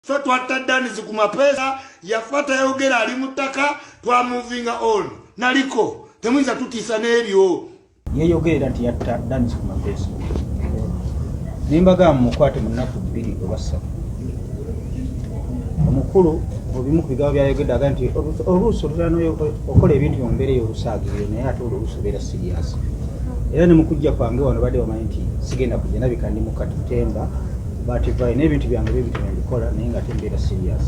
Fe twatta Danis ku mapeesa, yafa tayogera, ali mu ttaka. Twamovinga on, naliko temuyinza tutiisa n'ebyo. Yeyogerera nti yatta Danis ku mapeesa, nembagamba mukwate mu nnaku 2 oba 3. Omukulu obimu ku bigambo byayogedde aga nti oluusi otutera okola ebintu mu mbeera ey'olusaagiriro, naye ate olwo oluusi obeera serious. Era ne mukujja kwange wano badde bamanyi nti sigenda kujja, nabika ndi mukatemba bativayo n'ebintu byange bebito nembikola, naye nga ate mbeera serious.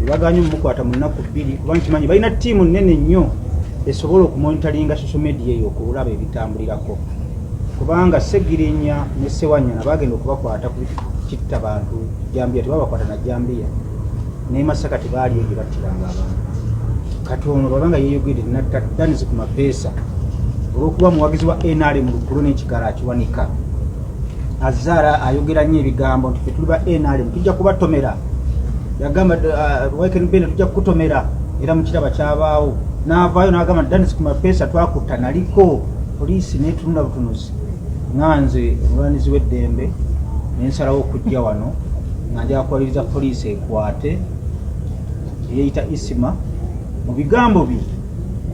Bebaganye omumukwata mu nnaku 2 kuba nkimanyi balina ttiimu nnene nnyo esobola okumonitoringa social media eyo, okulaba ebitambulirako, kubanga Segirinya ne Sewanyana bagenda okubakwata ku kitta bantu Jambiya, tebabakwata na jambiya, ne Masaka tebaaliyo gye battiranga abantu. Kati ono babanga yeyogedde natta Danis ku mapeesa olw'okuba muwagizi wa NRM lukulu n'ekigalo akiwanika, azaala ayogera nnyo ebigambo nti fe tuli ba NRM, tujja kubatomera. Yagamba Wycliffe Bende, tujja kukutomera, era mukiraba kyabaawo. N'avaayo n'agamba nti Danis ku mapeesa twakutta naliko. Poliisi netunula butunuzi. Nga nze omulwanizi w'eddembe, nensalawo okujja wano nga njaga kuwaliriza poliisi ekwate eyeyita Isima mu bigambo bye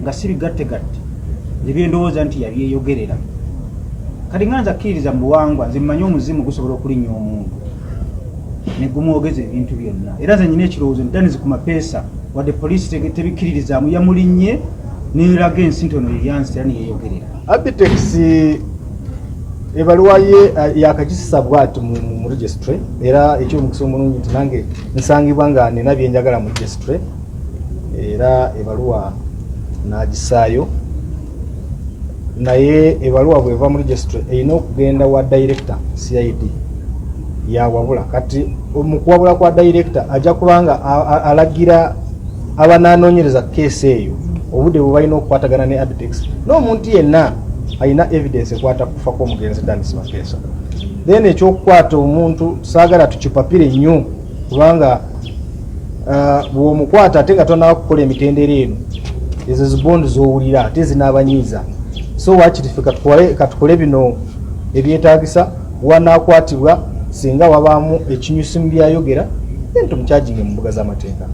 nga si bigattegatte, nze byendowooza nti yabyeyogerera. Kati nga nze akkiririza mu buwangwa, nze mmanyi omuzimu gusobola okulinnya omuntu ne gumwogeza ebintu byonna. Era nze nyina ekirowoozo nti Danis ku mapeesa, wadde poliisi tebikkiririzaamu, yamulinnye neraga ensi nti ono yeyansi, era neyeyogerera. Abitex ebaluwa ye yakagisisa bwati mu registry, era ekyomukisa omulungi nti nange nsangibwa nga nina byenjagala mu registry, era ebaluwa nagisaayo. Naye ebaluwa bweva mu registry erina okugenda wa director CID yawabula. Kati mu kuwabula kwa director ajja kubanga alagira abananoonyereza keesi eyo obudde bwe balina okukwatagana ne Abitex n'omuntu yenna alina evidence ekwata kufa kw'omugenzi Danis Mapeesa. Then ekyokukwata omuntu saagala tukipapire nnyo, kubanga bw'omukwata ate nga tonaba kukola emitendera eno, ezo zibondi z'owulira ate zinaabanyiiza. So wakiri ffe katukole bino ebyetaagisa. Wanaakwatibwa, singa wabaamu ekinyusi mu byayogera, then tumucharginge mu mbuga z'amateeka.